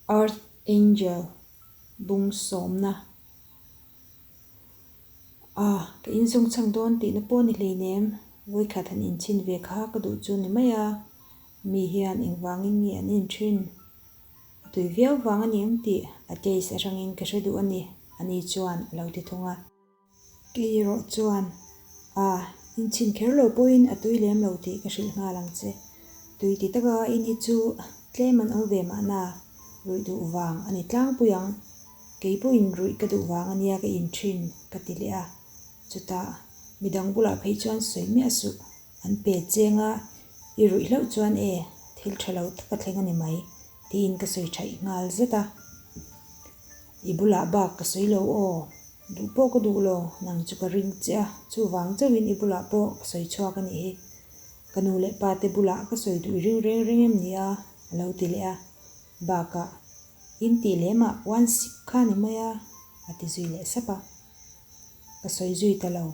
Earth Angel bung sawmna A, ka inzawng chhang dawn tihna pawh ni hleinem, vawikhat han inchhin ve kha ka duh chu ni mai a, mi hian engvangin nge an inthin? A tui viau vang a ni ang tih a taste atangin ka hre duh a ni, ani chuan a lo ti thung a. Kei erawh chuan, A, inchhin kher lo pawhin a tui lem lo tih ka hrilh nghal ang che. Tui ti taka in hi chu tlem an awm ve mahna, ruih duh vang a ni tlangpui ang. Kei pawhin ruih ka duh vang a nia ka in thin, ka ti leh a. Chutah, midang bulah phei chuan sawi miah suh, an pe cheng a, i ruih hlauh chuan e, thil tha lo tak a thleng a ni mai, tiin ka sawi thaih nghal zet a. I bulah bak ka sawi lo aw, duh pawh ka duh lo, nang chu ka ring che a, chuvang chauhin i bulah pawh ka sawi chhuak a nih hi. Ka nu leh pa te bulah ka sawi duh i ring reng reng em ni a? a lo ti leh a, bakah in tih lemah one sip kha ni mai a, a ti zui leh sap a. Ka sawi zui ta lo,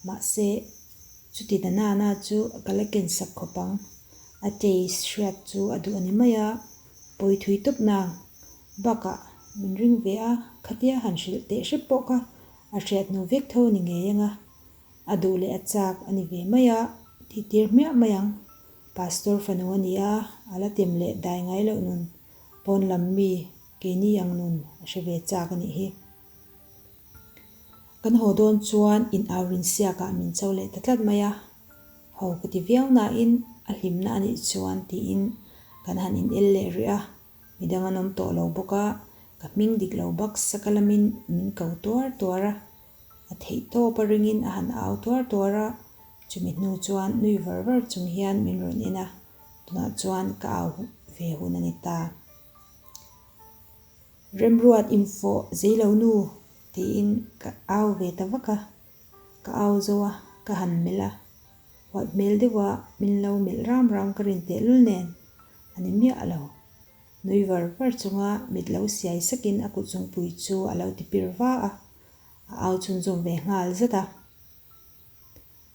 mahse chuti na nana chu ka la ken sak khawp ang, a taste hriat chu a duh a ni mai a, pawi thui tawp nang. Bakah min ring ve a, khatia han hrilh teh hrep pawh kha a hriat hnu vek tho a ni ngei ang a, a duh leh a chak a ni ve mai a, tih tir hmiah mai ang. Pastor fanu a ni a, a la tem leh dai ngai loh nun, pawn lam mi keini ang nun a hre ve chak a nih hi. Kan haw dawn chuan in au rin siakah min cho leh ta tlat mai a, ho ka ti viau nain a hlimna a nih chuan tiin kan han in el leh rih a. Midang an awm tawh lo bawk a, ka hming dik lo bak saka lamin min ko tuar tuar a, a theih tawp a ringin a han au tuar tuar a, chumi hnu chuan nui var var chung hian min rawn en a, tunah chuan ka au ve hun a ni ta. Remruat infawh zei lo nu tiin ka au ve ta vak a, ka au zo a, ka han melh a, huat hmel deuha min lo melh ram ram ka rin tehlul nen A ni miah lo. Nui var var chunga mit lo siai sakin a kut zungpui chu a lo ti pir va a, a au chhunzawm ve nghal zat a.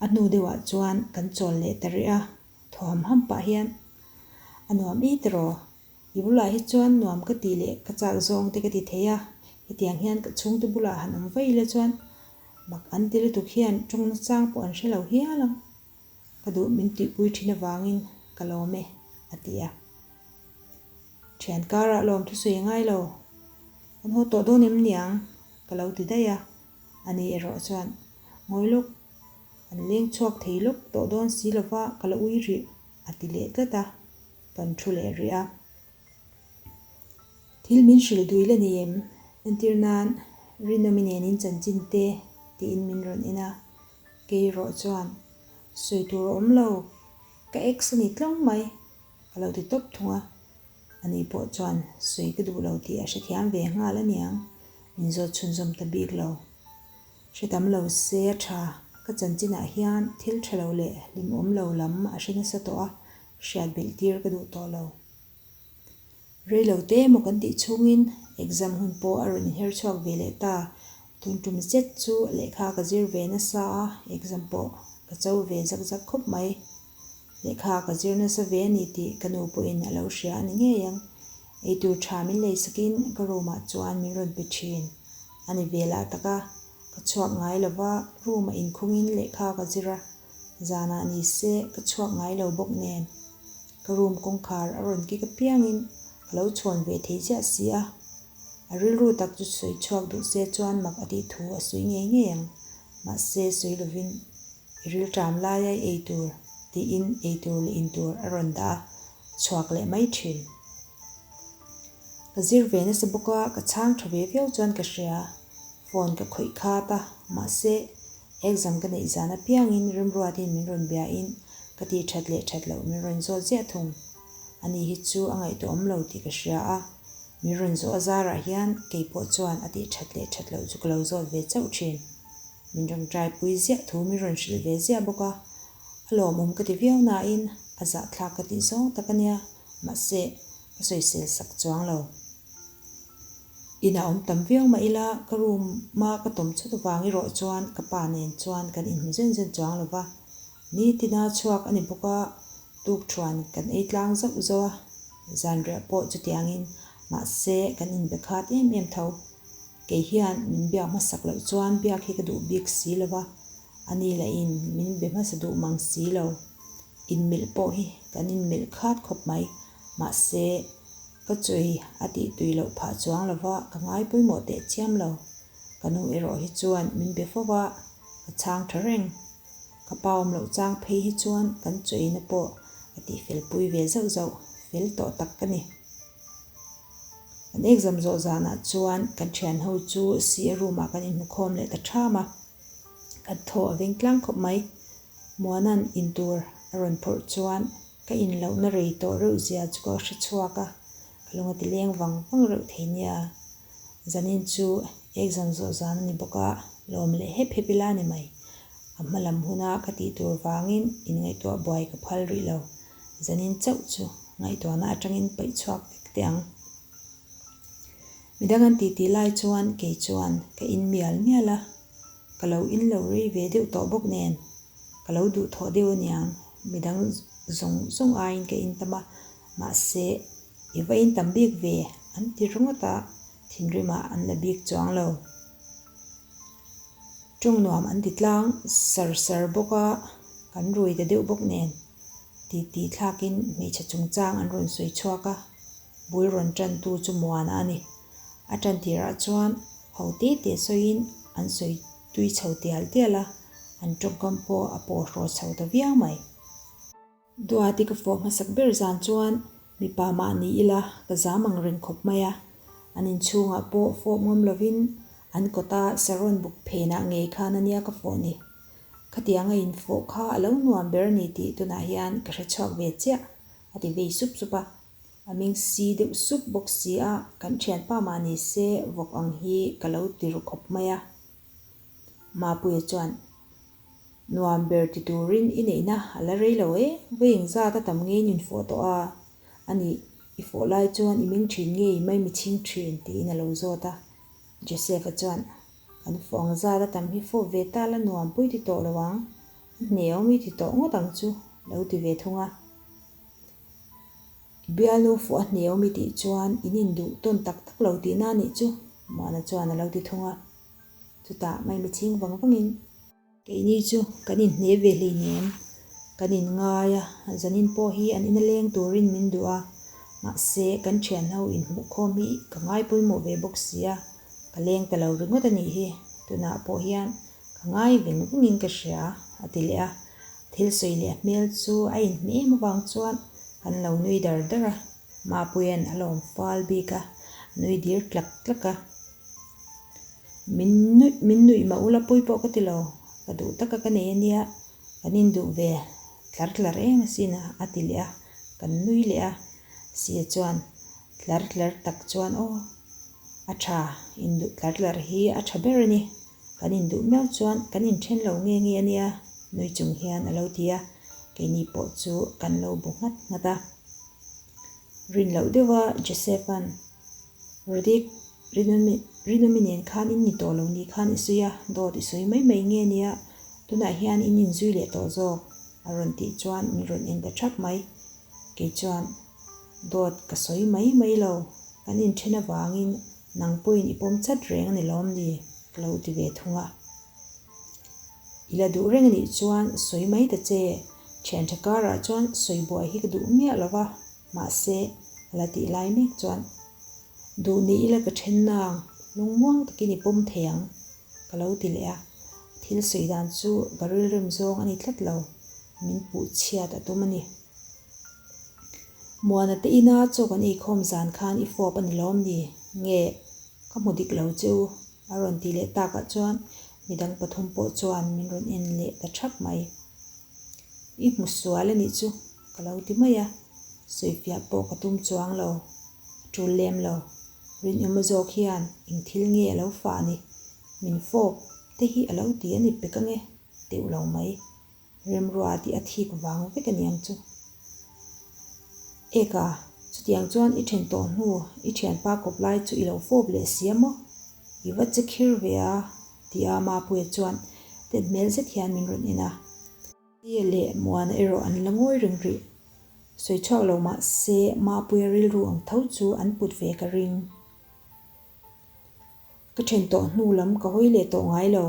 A hnu deuhah chuan kan chawl leh ta rih a, thaw ham ham pah hian, A nuam i tiraw? I bulah hi chuan nuam ka tih leh ka chak zawng te ka ti thei a, hetiang hian ka chhungte bulah han awm vaih ila chuan mak an ti lutuk hian tawng nachang pawh an hre lo hial ang. Ka duh min tihpui thin avangin ka lawm e, a ti a. Thian karah lawm thusawi a ngai lo. Kan haw tawh dawn em niang? Ka lo ti daih a. Ani erawh chuan, Ngawi lawk, kan leng chhuak thei lawk tawh dawn si lova ka la ui rih, a ti leh tlat a, kan thu leh rih a. Thil min hrilh dui la ni em? Entir nan, Rinawmi nen in chanchin te tiin min rawn en a. Kei erawh chuan, Sawi tur a awm lo, ka ex a ni tlawng mai, ka lo ti tawp thung a. Ani pawh chuan sawi ka duh lo tih a hrethiam ve nghal a niang, min zawt chhunzawm ta bik lo. Hre tam lo se a tha, ka chanchinah hian thil tha lo leh hlimawm lo lam a hre nasa tawh a, hriat belh tir ka duh tawh lo. Rei lo te emaw kan tih chhungin exam hun pawh a rawn inher chhuak ve leh ta. Tun tum zet chu lehkha ka zir ve nasa a, exam pawh ka cho ve zak zak khawp mai. Lehkha ka zir nasa ve a ni tih ka nu pawhin a lo hria a ni ngei ang. Eitur tha min leisakin ka room ah chuan min rawn pe thin. A ni ve lah tak a, ka chhuak ngai lova room ah inkhungin lehkha ka zir a. Zanah ni se ka chhuak ngai lo bawk nen ka room kawngkhar a rawn kik apiangin ka lo chhawn ve thei chiah si a, a rilru tak chu sawi chhuak duh se chuan mak a tih thu a sawi ngei ngei ang. Mahse sawi lovin i rilṭam laia i ei tur tiin ei tur leh in tur a rawn dah a, chhuak leh mai ṭhin. Ka zir ve nasa bawk a, ka chhang ṭha ve viau chuan ka hria. Phone ka khawih khat a, mahse Exam ka neih zan apiangin Remruatin min rawn biain ka tih that leh that loh min rawn zawt ziah thung. Ani hi chu a ngaihtuahawm lo tih ka hria a, min rawn zawh a zarah hian kei pawh chuan a tih that leh that loh chu ka lo zawt ve chauh thin. Min rawn taipui ziah thu min rawn hrilh ve ziah bawk a, a lawmawm ka ti viau nain a zahthlak ka tih zawng tak a nia, mahse ka sawisel sak chuang lo. Inah awm tam viau mah ila ka room a ka tawm chhut avang erawh chuan ka pa nen chuan kan inhmu zen zen chuang lo va, nitina chhuak a ni bawk a, tuk thuan kan ei tlang zauh zauh a, zanriah pawh chutiangin Mahse, kan inbe khat em em tho. Kei hian min biak hmasak loh chuan biak hi ka duh bik si lo va, ani lahin min be hmasa duh mang si lo. Inmilh pawh hi kan inmilh khat khawp mai. Mahse, ka chawi a tih tui loh phah chuang lo va, ka ngai pawimawh teh chiam lo. Ka nu erawh hi chuan min be fo va, ka chhang tha reng. Ka pa awm loh chang phei hi chuan kan chawiina pawh a tihfel pui ve zauh zauh, fel tawh tak ka ni. Kan exam zawh zanah chuan kan thian ho chu CA room ah kan inhmukhawm leh ta ṭham a, kan thaw a veng tlang khawp mai. Muana'n intur a rawn phawrh chuan ka inlohna rei tawh reuh zia chu ka hre chhuak a, ka lung a ti leng vang vang reuh thei nia. Zanin chu exam zawh zan a ni bawk a, lawm leh hep hep ila ni mai. A hma lam huna ka tih tur vangin inngaihtuah buai ka phal rih lo. Zanin chauh chu ngaihtuahna atangin paih chhuak vek teh ang. Midang an titi lai chuan kei chuan ka in mial mial a, ka lo in lo rei ve deuh tawh bawk nen ka lo duhthawh deuh aniang midang zawng zawng aiin ka in tam a, mahse i va in tam bik ve an ti ringawt a, thinrimah an la bik chuang lo. Tawng nuam an ti tlang sar sar bawk a, kan rui ta deuh bawk nen titi thlakin hmeichhe chungchang an rawn sawi chhuak a, bul rawn tantu chu Muana a ni. A tan tirah chuan ho te te sawiin an sawi tui chho tial tial a, an tawngkam pawh a pawhraw chho ta viau mai. Duati ka fawh hmasak ber zan chuan mipa mah ni ila ka zam ang reng khawp mai a, an inchhungah pawh fawp ngam lovin an kawta saron buk phenah ngei khan a nia ka fawh ni. Khatiang a infawh kha a lo nuam ber a ni tih tunah hian ka hre chhuak ve chiah, a ti vei sup sup a. A ming si deuh sup bawk si a, kan thianpa mah ni se vawk ang hi ka lo ti ru khawp mai a. Mapuia chuan. Nuam ber ti turin i neihna a la rei lo e, vawi engzat a tam ngei in infawh tawh a, a nih, i fawh lai chuan i meng thin nge i mai mi chhing thin tiin a lo zawt a. Joseph-a chuan, Kan fawh ang zat a tam hi fawp ve ta la nuam pui ti tawh lo ang, a hneawm i ti tawh ngawt ang chu, lo ti ve thung a. I bialnu fuh a hneawm i tih chuan in induh tawn tak tak lo tihna a nih chu, Muana chuan a lo ti thung a. Chutah maimi chhing vang vangin. Keini chu kan inhne ve hleinem, kan inngai a, zanin pawh hi an ina leng turin min duh a, mahse kan thianho inhmuhkhawm hi ka ngai pawimawh ve bawk si a, ka leng ta lo ringawt a nih hi, tunah pawh hian ka ngai veng vengin ka hria, a ti leh a, thil sawi leh hmel chu a inhmeh em avang chuan kan lo nui dar dar a, Mapuia'n a lawm fal bik a, a nui dir tlak tlak a. Min nuih min nuih mah ula pui pawh ka ti lo, ka duh taka ka nei ania, kan induh ve tlar tlar em asin a, a ti leh a, kan nui leh a, Sia chuan tlar tlar tak chuan aw a tha, induh tlar tlar hi a tha ber a ni, kan induh miau chuan kan inthen lo nge nge ania nui chung hian a lo ti a, keini pawh chu kan lo bu nghat nghat a. Rin loh deuha Joseph-a'n Roddick Rinawmi nen khan in ni tawh lo ni khan i sawi a, dawt i sawi mai mai nge nia, tunah hian in inzui leh tawh zawk a rawn tih chuan min rawn en ta thap mai. Kei chuan dawt ka sawi mai mai lo, kan inthen avangin nang pawhin i pawm chat reng a ni lawm ni? ka lo ti ve thung a. I la duh reng a nih chuan sawi mai ta che, thian tha karah chuan sawi buai hi ka duh miah lo va, mahse a la tih lai mek chuan duh ni ila ka then nang, lungmuang takin i pawm thei ang ka lo ti leh a, thil sawi dan chu ka rilrem zawng a ni tlat lo, min puh chhiat a tum a ni. Muana te ina chaw kan eikhawm zan khan i fawp a ni lawm ni? Nge ka hmu dik lo che u? A rawn ti leh takah chuan midang pathum pawh chuan min rawn en leh ta thap mai. I hmu sual a nih chu ka lo ti mai a, sawifiah pawh ka tum chuang lo, a tul lem lo. Rinawma zawk hian eng thil nge a lo fah ni? Min fawp te hi a lo ti a ni pek ange teuh lo mai. Remrua tih a thik vang vek a niang chu. Eka, chutiang chuan i then tawh hnu i thianpa kawp lai chu i lo fawp leh si a maw? I va che khir ve a, tia Mapuia chuan tet hmel zet hian min rawn en a. Tia leh Muana erawh an la ngawi reng rih. Sawi chhuak lo mah se Mapuia rilru ang tho chu an put ve ka ring. Ka then tawh hnu lam ka hawi leh tawh ngai lo.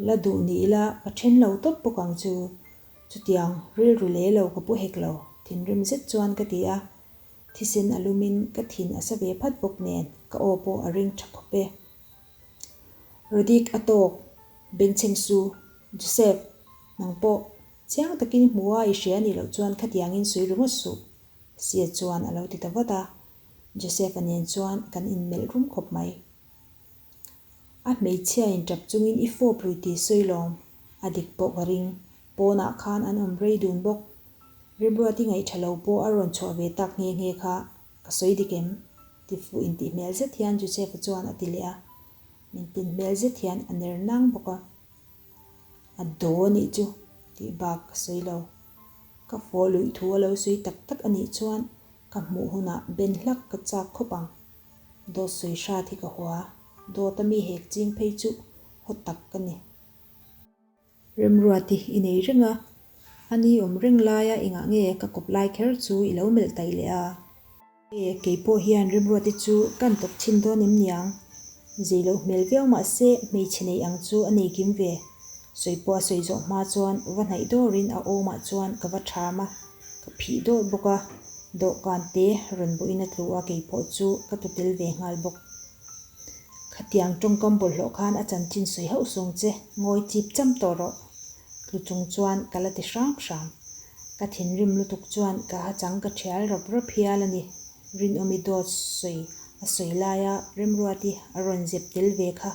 La duh ni ila ka then lo tawp bawk ang chu. Chutiang rilru leh lo ka pu hek lo, thinrim zet chuan ka ti a. Thisen a lumin ka thin a sa ve phat bawk nen ka aw pawh a ring tha khawp e. Rodik a tawk, Bengchheng Su, Joseph, nang pawh chiang takin i hmu a i hria anih loh chuan khatiangin sawi ringawt suh, Sia chuan a lo ti ta vat a. Joseph-a nen chuan kan inmelh rum khawp mai. A hmeichhiain tap chungin i fawp lui tih sawi lawm, a dik pawh ka ring. Pawnah khan an awm rei dun bawk. Remruati ngaih tha lo pawh a rawn chhuah ve tak nghe nghe kha ka sawi dik em? Ti fuh intih hmel zet hian Joseph-a chuan a ti leh a. Min tin hmel zet hian a ner nang bawk a. A daw a nih chu tih bak ka sawi lo. Ka fawh luih thu a lo sawi tak tak a nih chuan ka hmuh hunah ben hlak ka chak khawp ang. Dawt sawi hrat hi ka hua. Dawt a mi hek ching phei chu haw tak ka ni. Remruati i nei reng a, a ni awm reng laia engah nge ka kawp lai kher chu i lo melh taih leh a? E, kei pawh hian Remruati chu kan tawp chhin dawn em niang? Zei loh hmel viau mah se hmeichhe nei ang chu a nei kim ve. Sawi pawh a sawi zawh hma chuan va hnaih dawrin a awmah chuan ka va ṭham a, ka phih dawt bawk a, dawhkan te rawn bawhin a tlu a kei pawh chu ka tu tel ve nghal bawk. Khatiang tawngkam bawlhhlawh khan a chanchin sawi hauh sawng che, ngawi chip cham tawh rawh. Tlu chung chuan ka la ti hram hram. Ka thinrim lutuk chuan ka hachang ka thial rap rap hial a ni. Rinawmi dawt sawi a sawi laia Remruati a rawn zep tel ve kha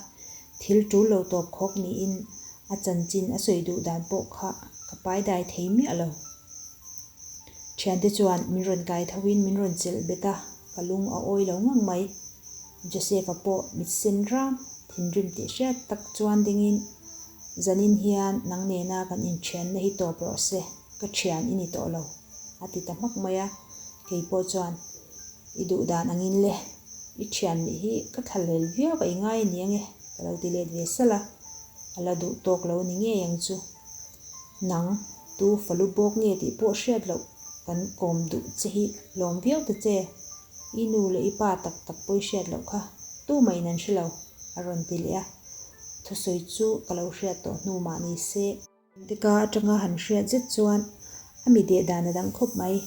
thil tul lo tawp khawk niin a chanchin a sawi duh dan pawh kha ka paidai thei miah lo. Thiante chuan min rawn kai thoin min rawn chelh bet a, ka lung a awi lo ngang mai. Joseph-a pawh mit sen ram thinrim tih hriat tak chuan dingin, Zanin hian nang nena kan inthianna hi tawp rawh se, ka thian i ni tawh lo, a ti ta hmak mai a. Kei pawh chuan, I duh dan angin le, i thian nih hi ka thlalel viau a i ngai a ni ange, ka lo ti let ve salh a, a la duh tawk lo ni ngei ang chu. Nang, tu falu bawk nge tih pawh hriat loh kan kawm duh che hi lawm viau ta che, i nu leh i pa tak tak pawh i hriat loh kha, tumah in an hre lo, a rawn ti leh a. Thusawi chu ka lo hriat tawh hnu mah ni se. Tika atanga han hriat zet chuan a mi deh dan a dang khawp mai.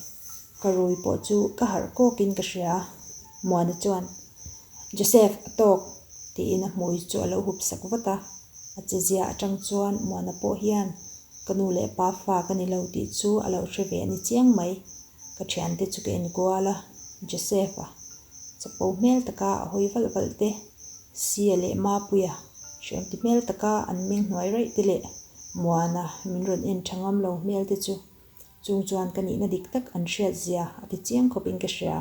Ka rui pawh chu ka harh kawkin ka hria. Muana chuan, Joseph, a tawk! tiin a hmui chu a lo hup sak vat a. A chezia atang chuan Muana pawh hian ka nu leh pa fa ka ni lo tih chu a lo hre ve a ni chiang mai. Ka thiante chu ka enkual a, Joseph-a chapo hmel taka a hawi valh valh te, Sia leh Mapuia hriam ti hmel taka an meng hnuai raih te leh Muana min rawn en tha ngam lo hmel te chu chung chuan ka nihna dik tak an hriat zia a ti chiang khawp in ka hria.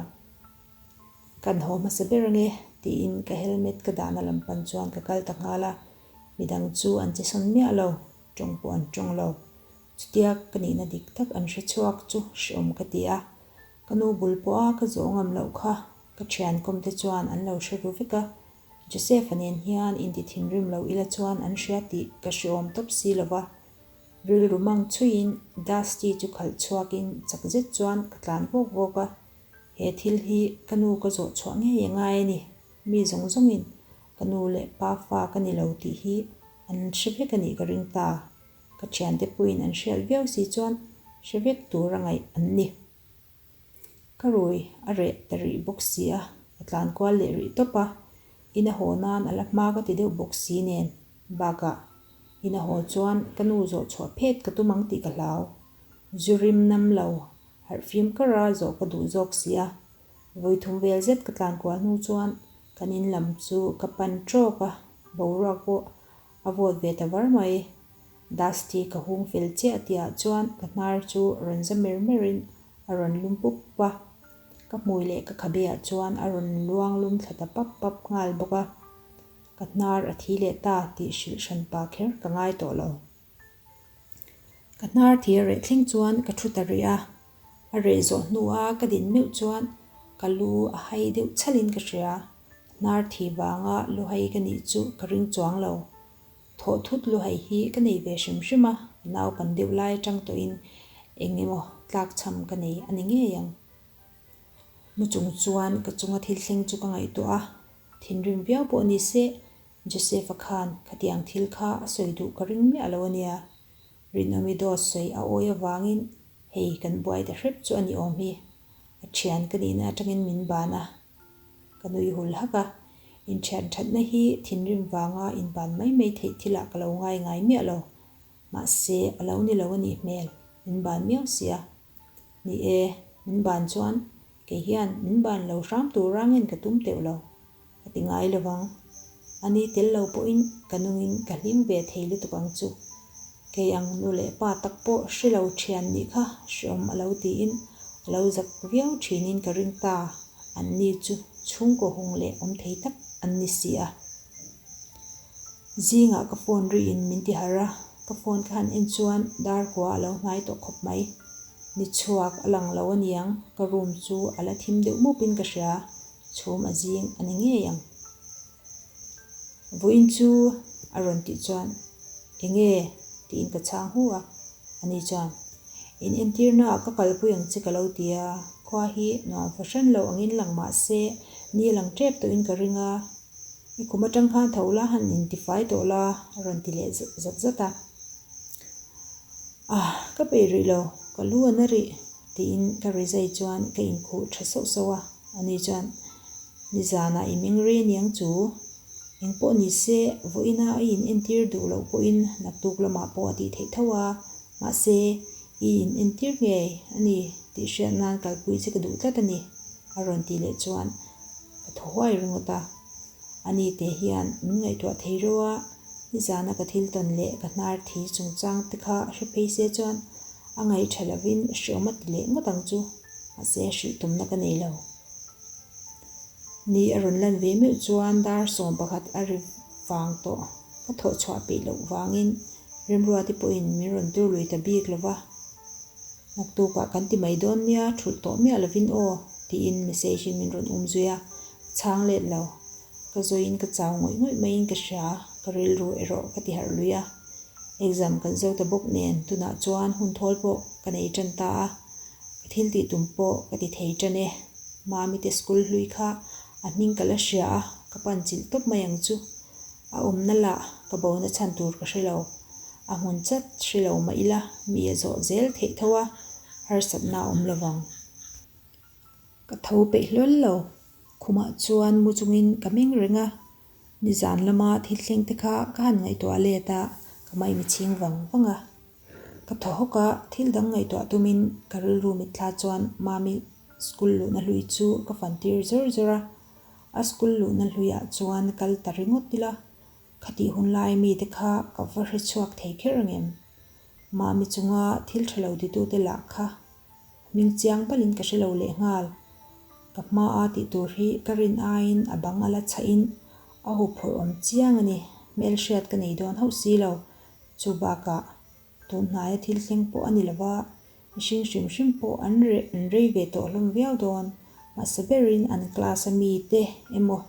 Kan haw hmasa ber ange tiin ka helmet ka dahna lam pan chuan ka kal ta nghal a, midang chu an che sawn miah lo, tawng pawh an tawng lo. Chutia ka nihna dik tak an hre chhuak chu hreawm ka ti a, ka nu bul pawha ka zawh ngam loh kha ka thian kawmte chuan an lo hre ru vek a, Joseph-a nen hian inti thinrim lo ila chuan an hria tih ka hreawm tawp si lo va, rilru mang chhuiin Dusty chu khalh chhuakin chak zet chuan ka tlan vawk vawk a, he thil hi ka nu ka zawh chhuah ngei a ngai a ni, mi zawng zawngin ka nu leh pa fa ka ni lo tih hi an hre vek a nih ka ring ta. Ka thiante puiin an hriat viau si chuan hre vek tur a ngaih an ni. Ka rui a reh ta rih bawk si a, ka tlan kual leh rih tawp a, in a haw nan a la hma ka ti deuh bawk si nen. Bakah, in a haw chuan ka nu zawh chhuah phet ka tum ang tih ka hlau. Zu rim nam lo, harh fim kar a zawh ka duh zawk si a. Vawi thum vel zet ka tlan kual hnu chuan kan in lam chu ka pan tawk a, boruak pawh A vawt ve ta var mai. Dusty ka hung fel chiah tihah chuan ka hnar chu rawn za mer merin a rawn lum pup pup a. Ka hmui leh ka khabeah chuan a rawn luang lum thla ta pap pap nghal bawk a. Ka hnar a thi leh ta tih hrilh hran pa kher ka ngai tawh lo. Ka hnar thi a reh thleng chuan ka thu ta rih a. A reh zawh hnua ka din meuh chuan ka lu a hai deuh chhalin ka hria. Hnar thi vanga luhai ka nih chu ka ring chuang lo. Thawh thut luhai hi ka nei ve hrim hrim a, naupan deuh lai atang tawhin eng emaw Tlakchham ka nei a ni ngei ang. Mu chung chuan ka chunga thil thleng chu ka ngaihtuah a, thinrim viau pawh ni se, Joseph-a khan khatiang thil kha a sawi duh ka ring miah lo a nia. Rinawmi dawt sawi a awi avangin hei kan buai ta hrep chu a ni awm hi. A thian ka nihna atangin min ban a, ka nui hul hak a. Inthian thatna hi thinrim vanga inban mai mai theih thilah ka lo ngai ngai miah lo. Mahse, a lo ni lo a nih hmel, min ban miau sia. Ni e, min ban chuan kei hian min ban lo hram tur rangin ka tum teuh lo. Ka ti ngai lo vang. A ni tel lo pawhin ka nungin ka hlim ve thei lutuk ang chu. Kei ang nu leh pa tak pawh hre lo thian nih kha hreawm a lo tiin a lo zak viau thinin ka ring ta. An ni chu chhungkaw hung leh awm thei tak an ni si a. Zingah ka phone riin min ti harh a, ka phone ka han en chuan dar kua a lo hnai tawh khawp mai. Ni chhuak a lang lo aniang, ka room chu a la thim deuh mupin ka hria, chhum a zing a ni ngei ang. Vawiin chu a rawn tih chuan Enge? tiin ka chhang hu a, ani chuan In entirnaah ka kalpui ang che ka lo ti a, khua hi nuam fahran lo angin lang mah se ni a lang tep tawhin ka ring a, I kum atang khan tho la han intifai tawh la a rawn ti leh zat zat a. Ah, ka peih rih lo, ka lu a na rih tiin ka rizai chuan ka inkhuh tha sauh sauh a. Ani chuan, Nizanah i meng rei aniang chu, engpawh ni se, vawiina a in entir duh loh pawhin naktuk lamah pawh a tih theih tho a, mahse, i in entir ngei a ni tih hriat nan kalpui che ka duh tlat a ni, a rawn tih leh chuan ka thaw huai ringawt a. Ani te hian min ngaihtuah thei reuh a, nizana ka thil tawn leh ka hnar thi chungchang te kha hre phei se chuan a ngaih tha lovin hreawm a ti leh ngawt ang chu, mahse hrilh tumna ka nei lo. Ni a rawn lan ve meuh chuan dar 11 a ri vang tawh, ka thawh chhuah peih loh vangin Remruati pawhin min rawn tur lui ta bik lo va. Naktukah kan ti mai dawn nia, thulh tawh miah lovin aw, tiin message in min rawn um zui a, ka chhang let lo. Ka zawiin ka chau ngawih ngawih maiin ka hria, ka rilru erawh ka ti harh lui a. Exam kan zo ta bawk nen tunah chuan hun thawl pawh ka nei tan ta a, ka thil tih tum pawh ka ti thei tan e. Mami te school hlui kha a hming ka la hria a, ka pan chilh tawp mai ang chu. A awmna lah ka bona chhan tur ka hre lo. A hmun chat hre lo mah ila mi a zawh zel theih tho a, harsatna a awm lo vang. Ka tho peih hlawl lo. Khumah chuan mu chungin ka meng reng a, nizan lama thil thleng te kha ka han ngaihtuah let a, ka maimi chhing vang vang a. Ka thaw hawk a, thil dang ngaihtuah tumin ka rilru mitthla chuan Mami school luhna hlui chu ka fan tir zawr zawr a. A school luhna hluiah chuan kal ta ringawt ila, khatih hun lai mite kha ka va hre chhuak thei kher ang em? Mami chunga thil tha lo titute lah kha hming chiang palhin ka hre lo lehnghal. Ka hmaa tih tur hi ka rin aiin a bang a la chhahin a huphurh awm chiang a ni, hmelhriat ka nei dawn hauh si lo. Chu bakah tun hnaia thil thleng pawh a ni lo va, mihring hrim hrim pawh an reh an rei ve tawh hlawm viau dawn. Mahse berin an class a mite emaw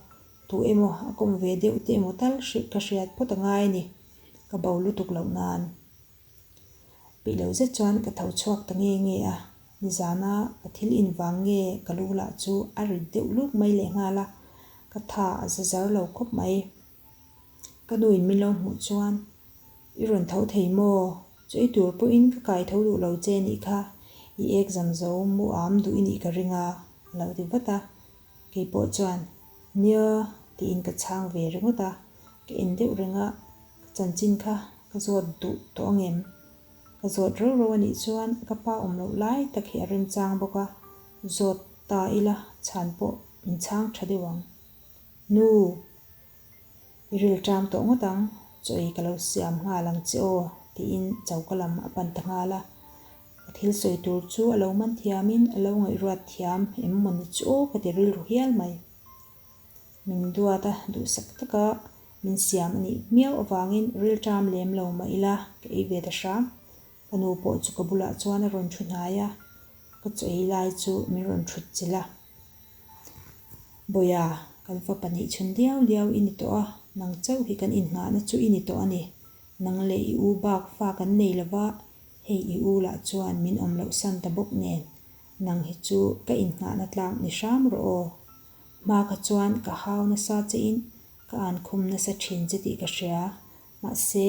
tu emaw a kawm ve deuh te emaw tal hrilh ka hriat phawt a ngai a ni, ka bo lutuk loh nan. Peih lo zet chuan ka tho chhuak ta nge nge a, nizana ka thil invang nge ka lu lah chu a rit deuh luk mai lehnghal a, ka tha a za zar lo khawp mai. Ka nu in min lo hmuh chuan, I rawn tho thei maw? Chu ei tur pawhin ka kai tho duh lo che nih kha, i exam zo mu am duh i nih ka ring a, a lo ti vat a. Kei pawh chuan, Nia, tiin ka chhang ve ringawt a, ka en deuh reng a, ka chanchin kha ka zawt duh tawh ang em? Ka zawt rau rau a nih chuan ka pa awm loh lai tak hi a remchang bawk a, zawt ta ila chhan pawh min chhang tha deuh ang. Nu! I rilṭam tawh ngawt ang, chaw ei ka lo siam nghal ang che aw, tiin choka lam a pan ta nghal a. Ka thil sawi tur chu a lo man thiamin a lo ngaihruat thiam em mawni chu aw ka ti rilru hial mai. Min duat a, duhsak taka min siam a nih miau avangin rilṭam lem lo mah ila ka ei ve ta hram. Ka nu pawh chu ka bulah chuan a rawn thu hnai a, ka chaw ei lai chu min rawn thut chilh a. Bawia, kan fapa nih chhun diau diau i ni tawh a, nang chauh hi kan innghahna chu i ni tawh a ni. Nang leh i u bak fa kan nei lo va, Hei i u lah chuan min awm loh san ta bawk nen, nang hi chu ka innghahna tlak ni hram rawh aw. Hma kha chuan ka hau nasa che in ka an khum nasa thin che tih ka hria. Mahse,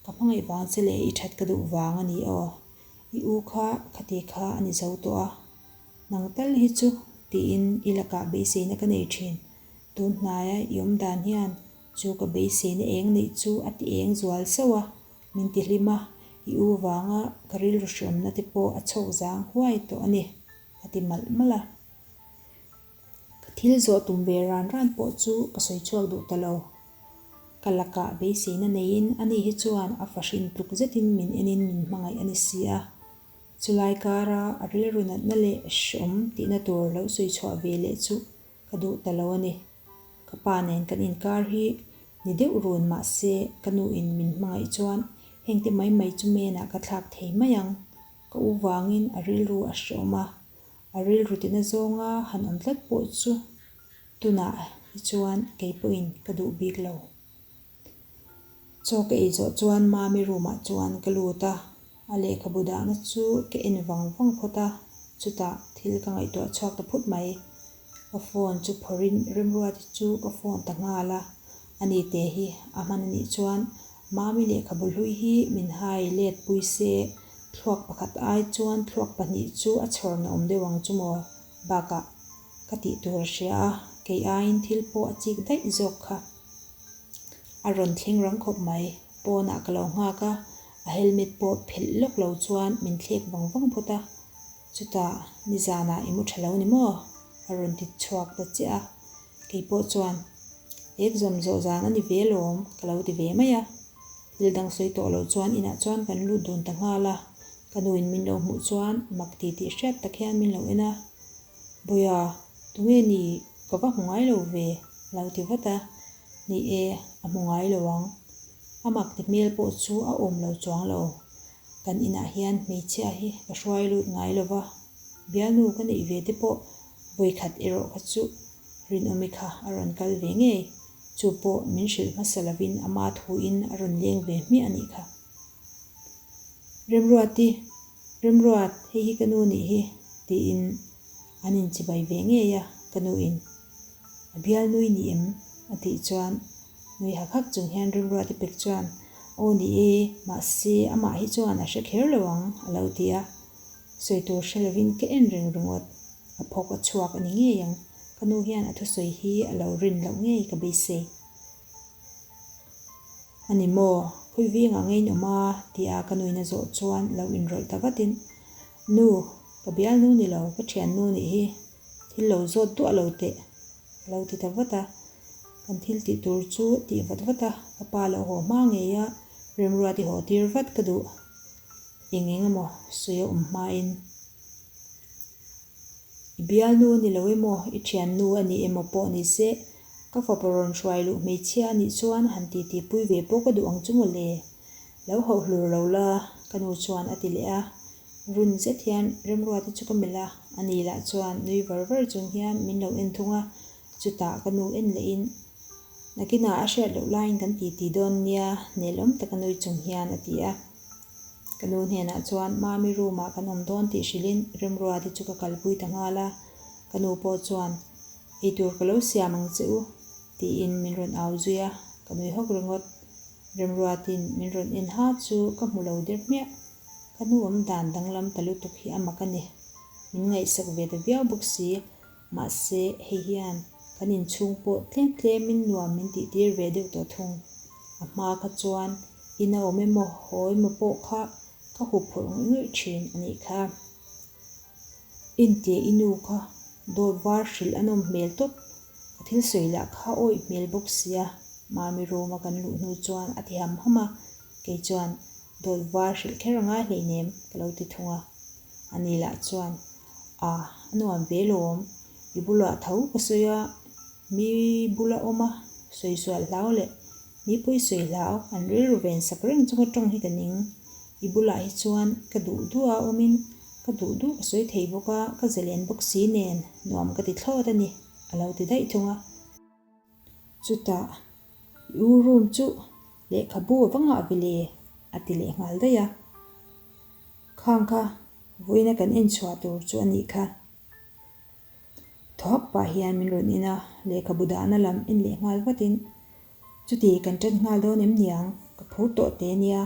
ka hmangaih vang che leh i that ka duh vang a ni aw. I u kha khati kha a ni zo tawh a. Nang tal hi chu tiin i lakah beiseina ka nei thin. Tun hnaia i awm dan hian chu ka beiseina eng neih chu a ti eng zual sauh a, min ti hlim a, i u vanga ka rilru hreawmna te pawh a chhawk zang huai tawh a ni, a ti malh malh a. Ka thil zawh tum ve ran ran pawh chu ka sawi chhuak duh ta lo. Ka lakah beiseina neiin ani hi chuan a fahrin tluk zetin min enin min hmangaih a ni si a. Chulai kara a rilru natna leh hreawm tihna tur lo sawi chhuah ve leh chu ka duh ta lo a ni. Ka pa nen kan inkar hi ni deuh run mahse ka nuin min hmangaih chuan hengte mai mai chu menah ka thlak thei mai ang. Ka u vangin a rilru a hreawm a, A rilru tina zawnga han awm tlat pawh chu tunah hi chuan kei pawhin ka duh bik lo. Chaw ka ei zawh chuan Mami room ah chuan ka lut a, a lehkhabu dahna chu ka en vang vang phawt a, chutah thil ka ngaihtuah chhuak ta phut mai. Ka phone chu phawrhin Remruati chu ka phone ta nghal a, ani te hi a hman anih chuan Mami lehkhabu hlui hi min hai let pui se, thluak pakhat ai chuan thluak pahnih chu a chhawrna awm deuh ang chu maw? Bakah ka tih tur a hria a, kei aiin thil pawh a chik daih zawk kha. A rawn thleng rang khawp mai, pawnah ka lo nghak a, a helmet pawh phelh lawk lo chuan min thlek vang vang phawt a, chutah nizanah i mu tha lo ni maw? A rawn ti chhuak ta chiah a. Kei pawh chuan, Exam zawh zan a ni ve alawm, ka lo ti ve mai a. Thil dang sawi tawh loh chuan inah chuan kan lut dun ta nghal a. Ka nuin min lo hmuh chuan mak ti tih hriat tak hian min lo en a. Bawiha, tunge ni ka va hmu ngai lo ve? a lo ti vat a. Ni e, a hmu ngai lo ang. A mak ti hmel pawh chu a awm lo chuang lo. Kan inah hian hmeichhia hi ka hruai lut ngai lo va, bialnu ka neih ve te pawh Vawikhat erawh kha chu Rinawmi kha a rawn kal ve ngei, chu pawh min hrilh hmasa lovin ama thuin a rawn leng ve hmiah a nih kha. Remruati, Remruat, hei hi ka nu nih hi, tiin an inchibai ve ngei a, ka nuin a bialnui ni em? a tih chuan nui hak hak chung hian Remruati pek chuan, Aw ni e, mahse amah hi chuan a hre kher lo ang, a lo ti a. Sawi tur hre lovin ka en reng ringawt. A phawk a chhuak a ni ngei ang. Ka nu hian a thusawi hi a lo rin loh ngei ka beisei. A ni maw? Khawi vengah ngei in awm a? tia ka nuin a zawh chuan lo inrawlh ta vatin, Nu, ka bialnu ni lo, ka thiannu nih hi. Thil lo zawt duah lo teh, a lo ti ta vat a. Kan thil tih tur chu tih vat vat a, ka pa lo haw hma ngei a, remruat i haw tir vat ka duh. Eng eng emaw sawi a awm hmain i bialnu a ni lo emaw, i thiannu a ni emaw pawh ni se, ka fapa rawn hruai luh hmeichhia a nih chuan han titi pui ve pawh ka duh ang chu maw le? Lo hauh hlur lo la, ka nu chuan a ti leh a. Run zet hian Remruati chu ka melh a, ani lah chuan nui var var chung hian min lo en thung a, chutah ka nu en lehin Nakinah a hriat loh laiin kan titi dawn nia, nelawm taka nui chung hian a ti a. Ka nu hnenah chuan Mami room ah kan awm dawn tih hrilhin Remruati chu ka kalpui ta nghal a, ka nu pawh chuan Eitur ka lo siam ang che u tiin min rawn au zui a, ka nui hawk ringawt. Remruatin min rawn en ha chu ka hmu lo der hmiah. Ka nu awm dan danglam ta lutuk hi a mak a ni. Min ngaihsak ve ta viau bawk si. Mahse, hei hian kan inchhung pawh tlem tlemin nuam min tihtir ve deuh tawh thung. A hma kha chuan in a awm emaw haw emaw pawh kha ka huphurh ngawih ngawih thin a nih kha. Intia i nu kha dawt var hrilh a nawm hmel tawp, ka thil sawi lah kha awih hmel bawk sia, Mami room a kan luh hnu chuan a ti ham ham a, kei chuan dawt var hrilh kher a ngai hleinem ka lo ti thung a. Ani lah chuan A, a nuam ve lawm. I bulah tho ka sawi a, mi bula awm a, sawi sual hlau leh mi pawi sawi hlau an rilru ven sak reng chunga tawng hi ka ning. I bulah hi chuan ka duh duh a awmin ka duh duh ka sawi thei bawk a, ka zalen bawk si nen nuam ka ti thlawt a ni, a lo ti daih thung a. Chutah, i u room chu lehkhabu a va ngah ve le, a ti leh nghal daih a. Khang kha vawiina kan en chhuah tur chu a nih kha. Thawhak pah hian min rawn en a, lehkhabu dahna lam en leh nghal vatin, Chuti kan ṭan nghal dawn em niang, ka phur tawh teh nia,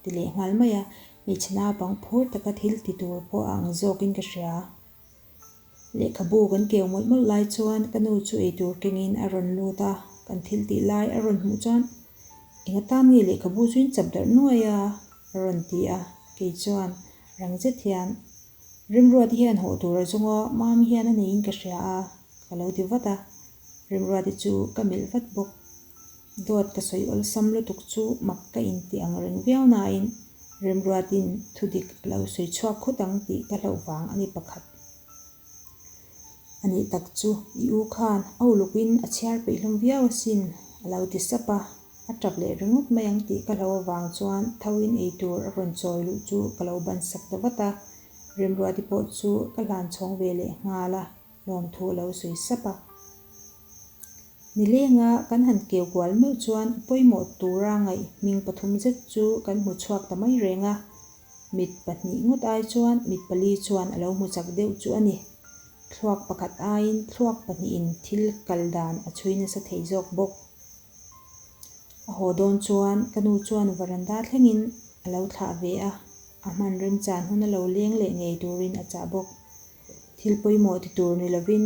ti leh nghal mai a, hmeichhe naupang phur taka thil ti tur pawh a ang zawkin ka hria. Lehkhabu kan keu mawlh mawlh lai chuan ka nu chu eitur kengin a rawn lut a, kan thil tih lai a rawn hmuh chuan Eng atan nge lehkhabu chu in chap darh nuai a? a rawn ti a, kei chuan rang zet hian Remruati hian hawh tur a zawng a, Mami hian a neiin ka hria a, ka lo ti vat a, Remruati chu ka melh vat bawk. Dawt ka sawi awlsam lutuk chu mak ka inti ang reng viau nain Remruatin thudik a lo sawi chhuak khut ang tih ka hlauh vang a ni pakhat. A nih tak chu i u khan a ulukin a chhiar peih hlawm viau asin a lo ti sap a, a tap leh ringawt mai ang tih ka hlauh avang chuan thoin ei tur a rawn chawi luh chu ka lo ban sak ta vat a, Remruati pawh chu ka hlan chhawng ve leh nghal a. Lawmthu a lo sawi sap a. Nilenga kan han keu kual meuh chuan pawimawh tura ngaih hming pathum zet chu kan hmu chhuak ta mai reng a. Mit pahnih ngawt ai chuan mit pali chuan a lo hmu chak deuh chu a ni. Thluak pakhat aiin thluak pahnihin thil kal dan a chhui nasa thei zawk bawk. A haw dawn chuan ka nu chuan varanda thlengin a lo thlah ve a, a hman remchan hun a lo leng leh ngei turin a chah bawk. Thil pawimawh ti tur ni lovin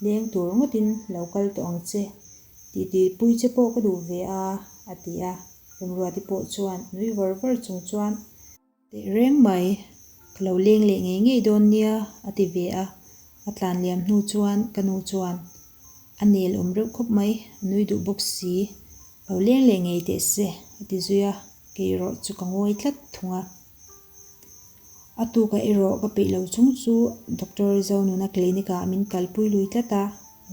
leng tur ngawtin lo kal tawh ang che, tih tihpui che pawh ka duh ve a, a ti a. Remruati pawh chuan nui var var chung chuan. Teh reng mai, ka lo leng leh ngei ngei dawn nia, a ti ve a. A tlan liam hnu chuan ka nu chuan, A nel awm reuh khawp mai, a nui duh bawk si. Lo leng leh ngei teh se, a ti zui a, kei erawh chu ka ngawi tlat thung a. A tukah erawh ka peih lo chung chu Doctor Zonuna clinic ah min kalpui lui tlat a,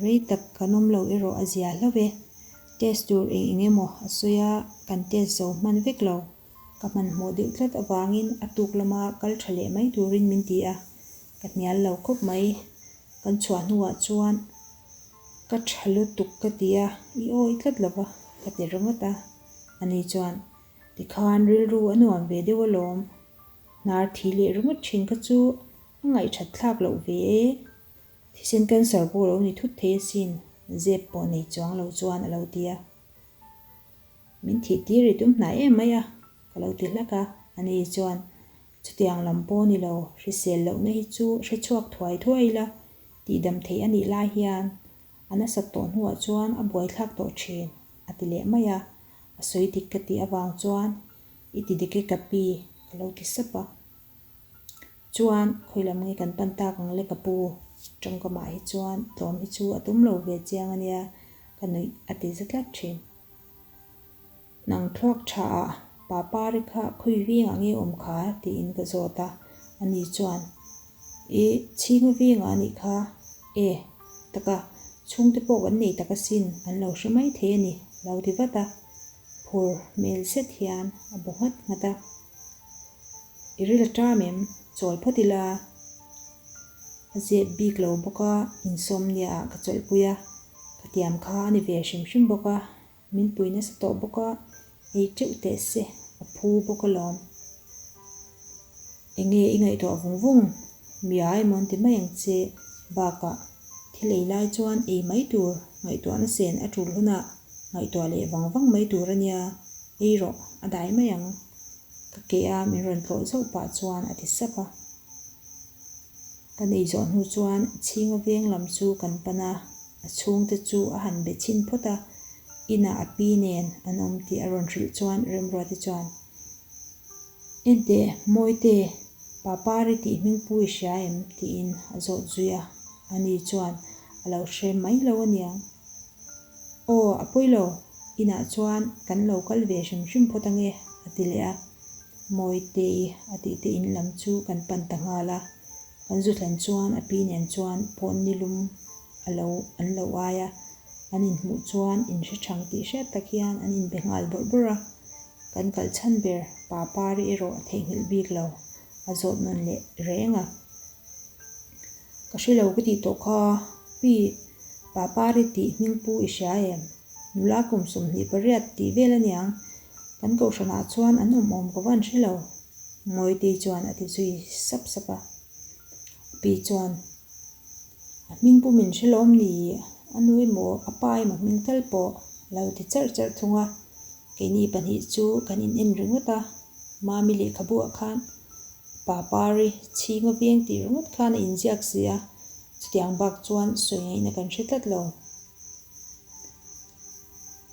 rei tak kan awm lo erawh a zia hlauh e. Test tur eng eng emaw a sawi a, kan test zo hman vek lo. Ka hmanhmawh deuh tlat avangin a tuk lama kal tha leh mai turin min ti a, ka hnial lo khawp mai. Kan chhuah hnuah chuan ka tha lutuk ka ti a, i awi tlat lo va ka ti ringawt a, ani chuan Tikhan rilru a nuam ve deuh alawm. Hnar thi leh ringawt thin kha chu a ngaihthat thlak loh ve e. Thisen cancer pawh lo ni thut thei asin, zep pawh nei chuang lo chuan a lo ti a. Min thih tir i tum hnai em mai a, ka lo ti hlak a. Ani chuan, Chutiang lam pawh ni lo, hrisel lohna hi chu hre chhuak thuai thuai ila, tihdam theih a nih lai hian a nasat tawh hnuah chuan a buaithlak tawh thin, a ti leh mai a. A sawi dik ka tih avang chuan i ti dik e ka pi ka lo ti sap a. Chuan khawi lam nge kan pan tak ang le ka pu? Tawngkamah hi chuan tlawm hi chu a tum lo ve chiang a nia ka nuih a ti za tlat thin. Nang thluak tha ah pa pari kha khawi vengah nge awm kha tiin ka zawt a, ani chuan I chhinga vengah a nih kha e taka chhungte pawh kan nei tak asin an lo hre mai thei a ni lo ti vat a, phur hmel zet hian a bu nghat nghat a. I ril a ṭam em? Chawl phawt ila. A zep bik lo bawk a, insawmnia ah ka chawlhpui a, ka tiam kha a ni ve hrim hrim bawk a. Min pui nasa tawh bawk a, ei teuh teh se, a phu bawk alawm. Enge i ngaihtuah vung vung? Mia emaw an ti mai ang che. Bakah, thil ei lai chuan ei mai tur, ngaihtuahna sen a tul hunah ngaihtuah leh vang vang mai tur a nia, ei rawh, a dai mai ang. Ka ke a min rawn tlawh zauh pah chuan a ti sap a. Kan ei zawh hnu chuan chhinga veng lam chu kan pan a, a chhungte chu a han be chhin phawt a, inah a pi nen an awm tih a rawn hrilh chuan Remruati chuan, Enteh, Mawite, Papari tih hming pu i hria em? tiin a zawt zui a, ani chuan a lo hre mai lo aniang. Aw, a pawi lo, inah chuan kan lo kal ve hrim hrim phawt ange, a ti leh a. Mawitei a tih te in lam chu kan pan ta nghal a, kan zu thlen chuan a pi nen chuan pawn ni lum a lo an lo ai a, an inhmuh chuan inhre thang tih hriat tak hian an inbe nghal bawrh bawrh a, kan kal chhan ber pa pari erawh a theihnghilh bik lo, a zawt nawn leh reng a. Ka hre lo ka tih tawh kha, pi pa pari tih hming pu i hria em? Nula kum 28 tih vel aniang, kan kohhranah chuan an awm awm ka van hre lo. Mawitei chuan a ti zui sap sap a. A pi chuan, A hming pum in hre lawm ni? A nu emaw a pa emaw hming tal pawh a lo ti charh charh thung a. Keini pahnih chu kan in en ringawt a, Mami lehkhabu ah khan Pa Pari chhinga veng tih ringawt khan a inziak si a, chutiang bak chuan sawi ngaihna kan hre tlat lo.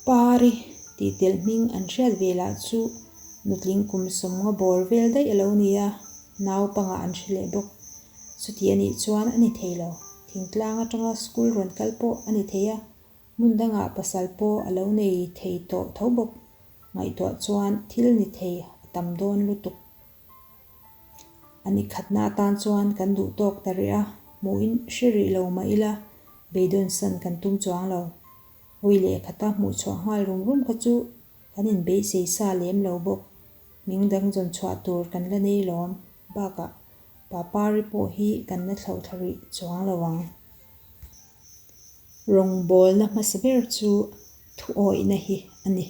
Pari tih telh hming an hriat ve lah chu nutling kum sawmnga bawr vel daih a lo ni a, naupangah an hre leh bawk. Chuti a nih chuan a ni thei lo, thingtlang atanga school rawn kal pawh a ni thei a, hmun dangah pasal pawh a lo nei thei tawh tho bawk. Ngaihtuah chuan thil ni thei a tam dawn lutuk. A ni khatna atan chuan kan duh tawk ta rih a, hmuhin hre rih lo mah ila beidawn san kan tum chuang lo. Hawi leh khata hmuh chhuah nghal rum rum kha chu kan inbeisei sa lem lo bawk. Hming dang zawn chhuah tur kan la nei lawm. Bakah Papari pawh hi kan la thlauh thla rih chuang lo ang. Rawngbawlna hmasa ber chu thuawihna hi a ni.